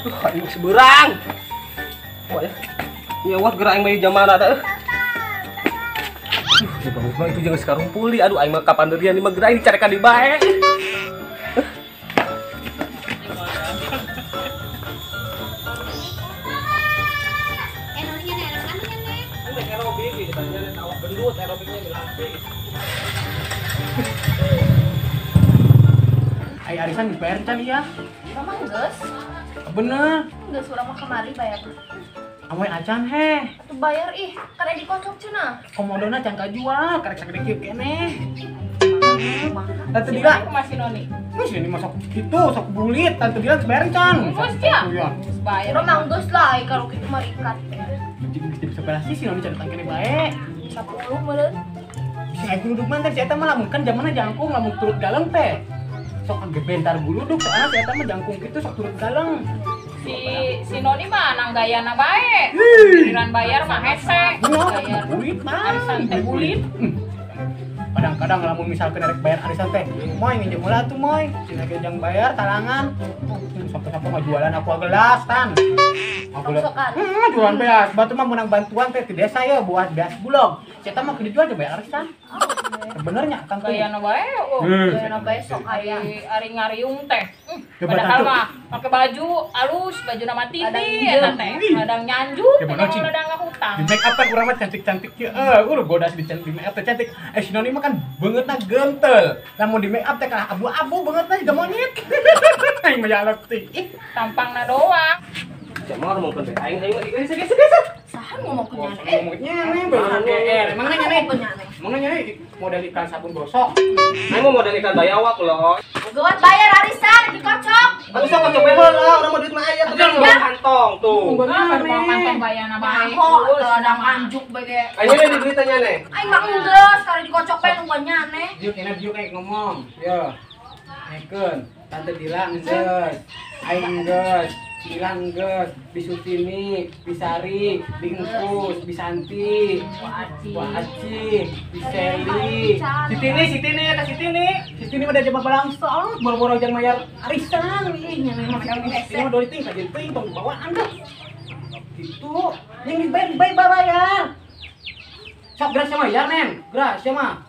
Aing geus beurang. Wah ya. Ya wah geura aing mah zaman ada. Bagus mah itu jangan sekarang puli. Aduh aing mah kapan deurian mah geura aing dicarekan di bae. Gendut aerobiknya dilatih. Ai arisan dibayar can iya? Mama geus. Bener. Geus urang mah kamari bayar. Amoy acan heh. Atuh bayar ih, karek dikocok cenah. Komodona can kajual, karek sagede kieu keneh. Tante Dila masih noni. Geus ini masuk kitu, sok bulit. Tante Dila geus bayar can. Geus ya. Geus bayar. Urang mah geus lah ai kalau kitu mah rikat. Jeung geus bisa berasi si noni can tangkene bae. 10 meureun. Bisa aing guluduk mah teh si eta mah lamun kan zamanna jangkung lamun turut galeng teh. Sok age bentar guluduk soalna si eta mah jangkung kitu sok turut galeng. Si Noni mah nang gayana bae. Giliran bayar mah hese. Bayar bulit mah. Arisan teh bulit. Kadang-kadang lamun misalkan rek bayar arisan teh, moy nginjem heula atuh moy. Cenah ge jang bayar talangan. Sampai-sampai mah jualan aqua gelas tan. Jualan beas. Batu mah menang bantuan teh di desa ya buat beas bulog. Ceta mah kudu dijual bayar arisan. Sebenarnya kan gayana bae oh. Gayana bae sok aya ari ngariung teh. Padahal mah pakai baju alus, baju nama titi eta teh. Kadang nyanjuk, kadang ngahutang. Di make up kan urang mah cantik-cantik kieu. Urang bodas di make up teh cantik. Si Noni mah kan beungeutna gentel. Lamun di make up teh kalah abu-abu beungeutna jiga monyet. Aing mah jalak teh. Ih, tampangna doang. Cuma ngomongkeun teh aing aing mah geus. Saha ngomongkeun nyane? Ngomongkeun nyane baru GR. Emang nanya nih? Emang nanya nih modal ikan sabun gosok. Aing mau modal ikan bayawak loh. Geuwat bayar arisan dikocok. Atuh sok kocok bae heula, urang mah duit mah aya tuh kantong tuh. Kantong bayana bae. Kok ada nganjuk bae ge. Aing ini duit tanya nih. Aing mah enggeus kali dikocok bae nu nyane. Diuk enak diuk kayak ngomong. Yo. Ngekeun, Tante Dila enggeus. Aing enggeus. Dila enggeus, Bisutini, Bisari, Bingkus, Bisanti, Wah Aci, Biseli, Sitini, eta Sitini. Sitini mah da jebak balangsong, boro-boro jang mayar arisan. Ih, nya mah Sitini mah doli ting kajeun teuing tong dibawaan dah. Gitu, yang dibayar bayar. Sok geura sia mah bayar, Nen. Geura sia mah.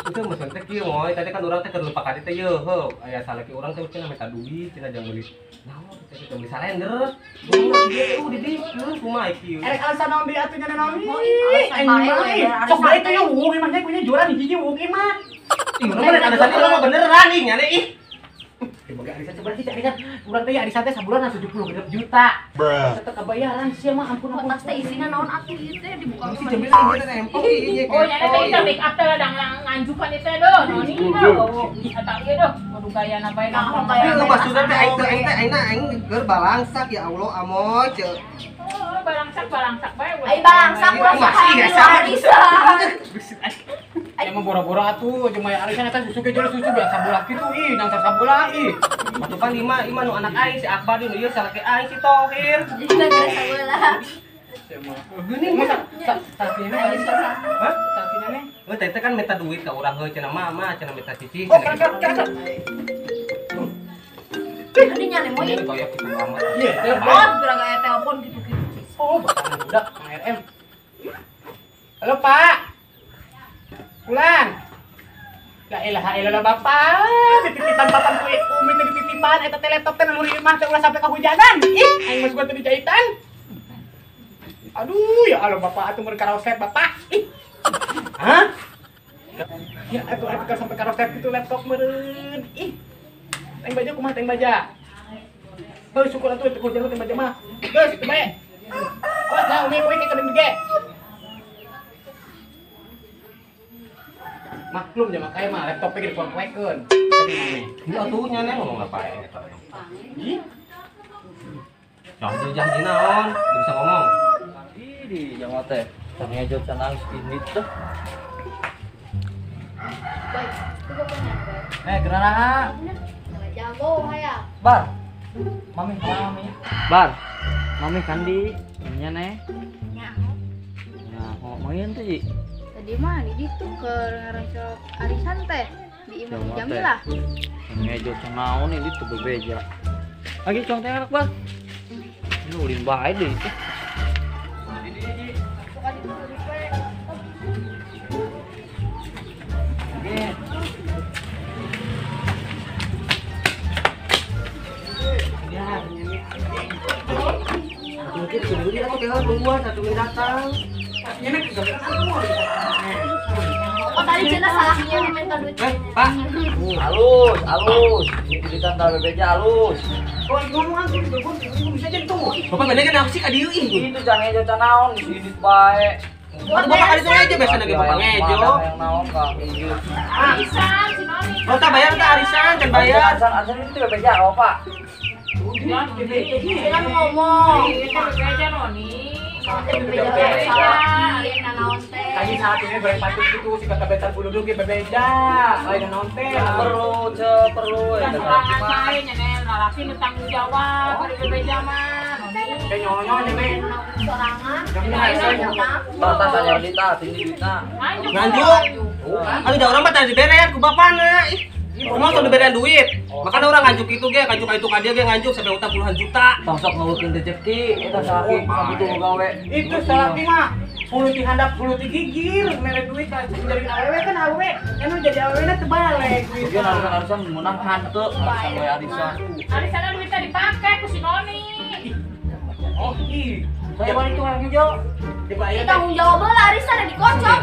Itu maksud teh kieu moy, tadi kan urang teh keur lupa ka dieu teh yeuh, heuh. Aya salaki urang teh cenah minta duit, cenah jang meuli. Naon teh teh meuli salender. Ieu teh di dieu kumaha kieu. Erek alasan naon deui atuh nya naon? Aing mah. Sok bae teh wung imah nya kunya jualan hiji wung imah. Ih, urang mah alasan urang mah beneran ih nya ih. Dibagi arisan sebenarnya sih arisan urang teh arisan teh sabulan 70 juta. Tetep kebayaran sia mah ampun ampun. Tas teh isina naon atuh ieu teh dibuka si Jamil ieu teh nempel ieu. Oh nya teh kita make up teh ladang nganjukan ieu teh doh. Noni doh. Eta ieu doh kudu gayana bae naon. Ieu maksudna teh aing teh aing teh aing aing keur balangsak ya Allah amoy ceu. Oh balangsak balangsak bae. Ai balangsak urang arisan. Emang boro-boro atuh jeung maya arisan eta susu ge jual susu biasa bola kitu ih nang sabola ih. Atuh pan ima ima nu anak aing si Akbar nu ieu salaki aing si Tohir. Jadi gara sabola. Geuning mah salakina hah? Salakina nih. Heuh teh kan minta duit ka urang heuh cenah mama cenah minta cici. Oh, kan. Tadi nyane moy. Kayak kitu amat. Iya, telepon geura gaya telepon gitu-gitu. Oh, bapak budak RM. Halo, Pak. Pulang. La ilaha illallah bapak, dititipan papan kue umi teh dititipan eta teh laptop teh naluri imah teh ulah sampai kahujanan. Ih, aing mah sugan teh dijahitan. Aduh, ya Allah bapak atuh mun karoset bapak. Ih. Hah? Ya atuh atuh sampai karoset kitu laptop meureun. Ih. Teng baja kumaha teng baja? Heuh syukur atuh teh hujan teng baja mah. Geus kitu bae. Awas dah umi kue ke gede. Maklum ya makanya mah laptopnya gede poe-poekeun. Ieu atuh nya neng ngomong apa eta. Ih. Jangan naon, teu bisa ngomong. Ih, di jama teh. Tangnya jod sanang ini tuh. Baik, Eh, gerana. Jago hayang. Bar. Mami, mami. Bar. Mami kandi, nya neh. Nyaho. Nyaho, main tuh, Ji. Tadi mah di ditu ke ngaroncok arisan teh di Imam Jamilah. Ngejo naon ini tuh bebeja. Lagi cong teh anak, Bar. Ini ulin bae deui teh. Mungkin tungguin aku tinggal tungguan satu menit datang. Oh tadi cina salahnya minta duit. Pak, halus, halus. Ini duitan tahu bebeja halus. Oh, ngomong aku juga bisa jadi tuh. Bapak bener kan aku sih kadieu ih. Itu jangan ngejo canaon, geus bae. Atau bapak kali itu aja biasa lagi bapak ngejo. Yang naon ka ieu. Arisan si Noni. Oh, tak bayar tak arisan, kan bayar. Arisan, arisan itu bebeja apa, Pak? Jangan ngomong. Itu bebeja Noni. Tadi saat ini goreng patut gitu si kata betar bulu ge bebeja. Lain naon teh. Perlu, ce, perlu. Sorangan bae nya lalaki nu tanggung jawab ari bebeja mah. Teh nyonyo nih. Sorangan. Batas tanya duitna, tinggi duitna. Nganjuk. Aduh da urang mah tadi diberean ku bapana. Ih, ngomong sok diberean duit. Makanya orang nganjuk itu ge, nganjuk ka itu ka dia ge nganjuk sampai utang puluhan juta. Tong sok ngeukeun rezeki eta salaki sakitu gawe. Itu salaki mah hulu ti handap hulu ti gigir mere duit ka jadi awewe kan awewe anu jadi awewe na teu balik duit. Oke, arisan-arisan menang hanteu, arisan we arisan. Arisanna duitna dipake ku si Noni. Oh, ih. Saya balik tuh ngejo. Dibayar. Tanggung jawab lah arisan dikocok.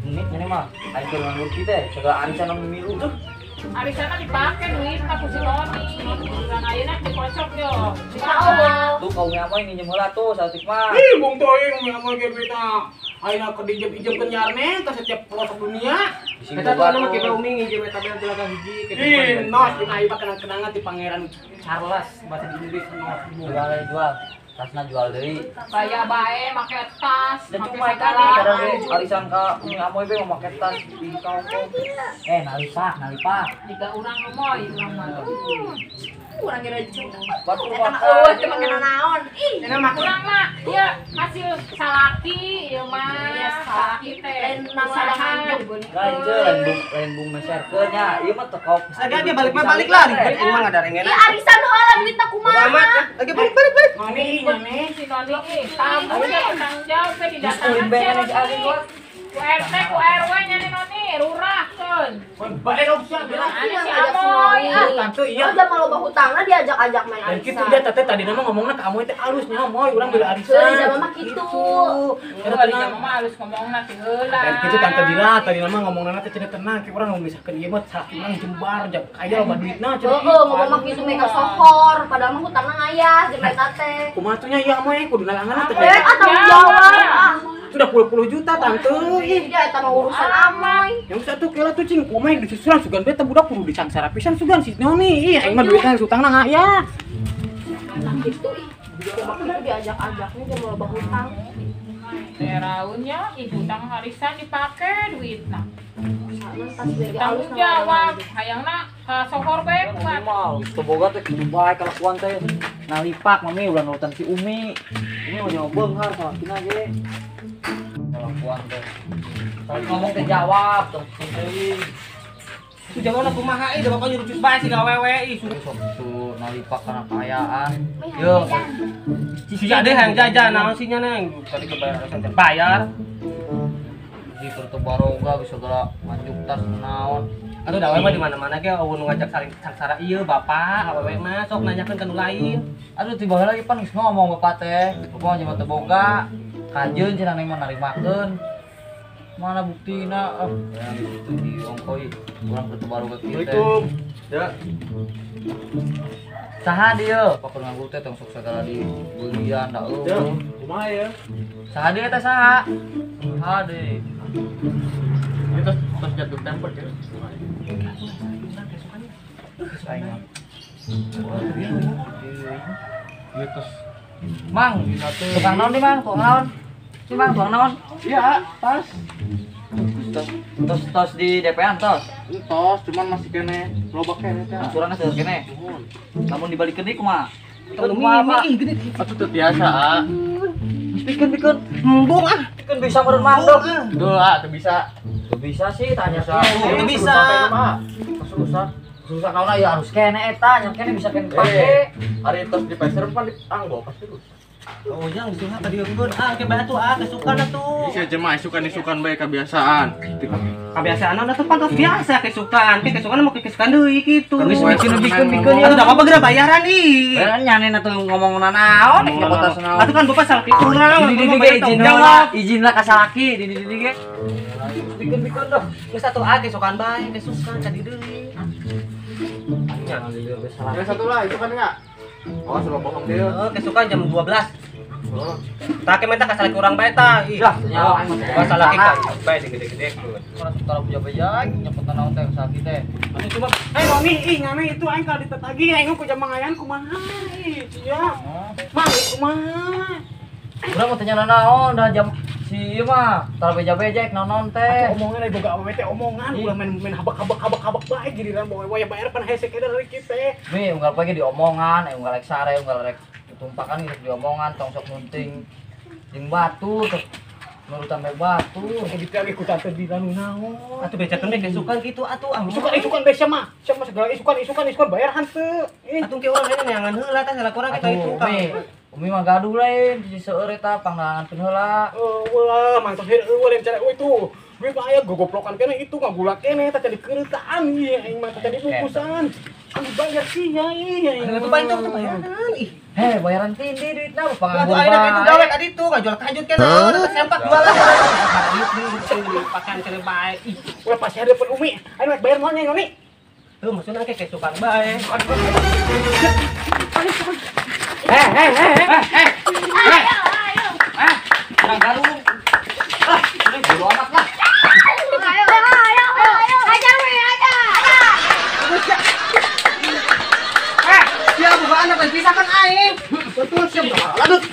Ini ini mah aing keur nganggur teh, segala arisan anu milu tuh. Arisanna dipake duitna ku si Noni. Dan ayeuna dikocok yo. Tuh kau apa ini nginjem heula tuh saeutik mah. Ih, bung teuing umi amoy ge duitna. Ayeuna keur diinjem-injemkeun nyarne ka setiap pelosok dunia. Eta tuh anu make umi nginjem eta bel telaga hiji. Ih, nos dina ieu kenang-kenangan ti Pangeran Charles bahasa di Inggris nos. Jual jual. Tasna jual deui. Baya bae make tas. Dan cuma ikan nih kadang ge arisan ka umi amoy be make tas di kampung. Eh, nalipa, nalipa. Tiga urang moy urang mah. Urang ge rejeng. Batu eueuh teh make naon. Ih, urang mah ieu hasil salaki ieu mah. Salaki teh. Usaha lain lain lain bung meserkeun nya. Ieu mah teu kau. Ada dia balik mah balik lah. Balik mah ngadarengeuna. Ieu arisan heula duitna kumaha. Amat, lagi balik balik balik. Noni, Noni si Noni ih, tamu tanggung jawab teh didatangan si Noni. Ku RT ku RW nya nih Noni, lurahkeun. Bae opsi Ane si Amoy ah. Tante iya. Udah mau loba hutangna diajak-ajak main Dan arisan. kitu dia tante tadi nama ngomongna ka Amoy teh alus nya Amoy urang beli arisan. Heuh, zaman mah kitu. Heula di zaman mah alus ngomongna ti heula. Dan kitu tante Dila tadi nama ngomongna teh cenah tenang ki urang misalkan ieu mah salaki urang jembar kaya loba duitna cenah. Heeh, ngomong mah kitu mega sohor, padahal mah hutangna ngayah jeung eta teh. Kumaha tuh nya ieu Amoy kudu nalangan teh. Eh, ah tanggung jawab. Ah. Sudah puluh-puluh juta tante. Ih, dia eta mah urusan Amoy. Yang satu kela tuh cing kumaha disusulan sugan beta budak kudu disangsara pisan sugan si Noni. Ih, aing mah duitna hutangna ngaya. Nah kitu ih. Kumaha diajak-ajaknya dia mau loba hutang. Teh raunnya ih hutang arisan dipake duitna. Tanggung jawab hayangna ka sohor bae kuat. Mah geus teu boga teh kitu bae kalakuan teh. Nalipak mami ulah nurutan si Umi. Umi mah nyawa beunghar salakina ge. Kalakuan teh. Ngomong teh jawab tong teuing. Itu jawabanna kumaha ih, da bapak nyuruh bae si gawewe ih. Sok tuh nalipak kana kaayaan. Yo. Si ade hayang jajan naon sih nya neng? Tadi kebayar arisan teh bayar. Di keur baroga geus segala nganjuk tas naon. Atuh da awewe mah di mana-mana ge eueuh nu ngajak saling sangsara ieu bapak awewe mah sok nanyakeun ka nu lain. Aduh tiba heula lagi pan geus ngomong bapak teh. Bapak mah teu boga. Kajeun cenah neng mah narimakeun. Mana buktina? Ah, ya gitu di ongkoi. Urang keur baroga kieu teh. Assalamualaikum. Ya. Saha dieu? Pak keur nganggur teh tong sok sagala dibeulian da eueuh. Kumaha ya? Saha dieu teh saha? Saha deui? Ini tos tos jatuh tempo ya. Aing mah. Ieu tos Mang, tukang naon nih Mang? Tukang naon? Nih Mang, tukang naon? Iya, tas. Tos tos tos di DP-an tos. Tos, cuman masih kene loba kene teh. Angsuranna seueur kene. Lamun dibalikeun deui kumaha? Tong Kumaha, Pak? ih gede. Atuh teu biasa, ah. Pikeun pikeun. Embung ah. Pikeun bisa meureun mandok. Duh, ah, teu bisa. Teu bisa sih tanya sa. Teu bisa. Tos rusak. Rusak naon ya harus kene eta, nya kene bisa kene pake. Ari tos di pasar pan dianggo pasti rusak. Oh, yang disuka ka dieu keun ah ke batu ah kesukan atuh. Sia jema isukan-isukan bae kebiasaan. Kebiasaan atuh pan tos biasa kesukan, ke kesukan mau kesukan deui kitu. Geus bikin-bikin ya. Atuh da apa geura bayaran ih. Bayaran nyane atuh ngomong naon rek nyokot naon. Atuh kan bapak salah kurang. Di izin lah, izin lah ka salaki di di ge. Bikin-bikin dah. Geus atuh ah kesukan bae, kesukan tadi deui. Ya satu lah itu kan enggak? Oh, sebab bohong dia. Oh, kesukan jam 12. Oh. Tak minta ka salaki urang bae ta. Ih. Lah, nyawa aing mah salah ka bae digede-gede. Urang tara puja-puja nyokot naon teh salaki teh. Atuh cuma mami ih ngane itu aing kalau ditetagi aing ku jam mangayan kumaha ih sia. Mang kumaha. Urang mah teh nya naon dah jam si ieu mah tara beja-beja ek naon teh. Omongan aya boga awewe teh omongan ulah main habak-habak bae giliran bawa waya bayar pan hese kene dari kita. Mi unggal pagi diomongan, unggal rek sare, unggal rek tumpakan gitu diomongan tong sok nunting jeung batu terus nurutan bae batu. Gitu ikutan teh di naon. Atuh bejakeun we kesukan kitu atuh ah. Isukan isukan bae sia mah. Sia mah segala isukan bayar hanteu. Atuh ke urang lain neangan heula tah salah kurang kita itu kan. Umi mah gaduh lain, di seueur eta pangdangan heula. Eueuh, mantos eueuh lain cara itu. Duit mah aya gogoplokan kene itu ngagula kene tah jadi keureutaan ieu aing mah tah jadi bungkusan. Anu bayar sia ieu aing. Atuh bantu tuh bayaran ih. Heh, bayaran tindi duitna panganggur. Atuh ayeuna itu gawe ka ditu ngajual kanjut kene sempak jualan. Duit pakan kene bae ih. Ulah pasti hadapan Umi. Aing rek bayar moal nya Noni. Tuh maksudna ke kesukan bae. Eh. Ayo. Nang garung. Ah, ini bodo amat lah. Ayo. Ajar we, ajar. Siap buka anak dan pisahkan aing. Betul siap lanjut.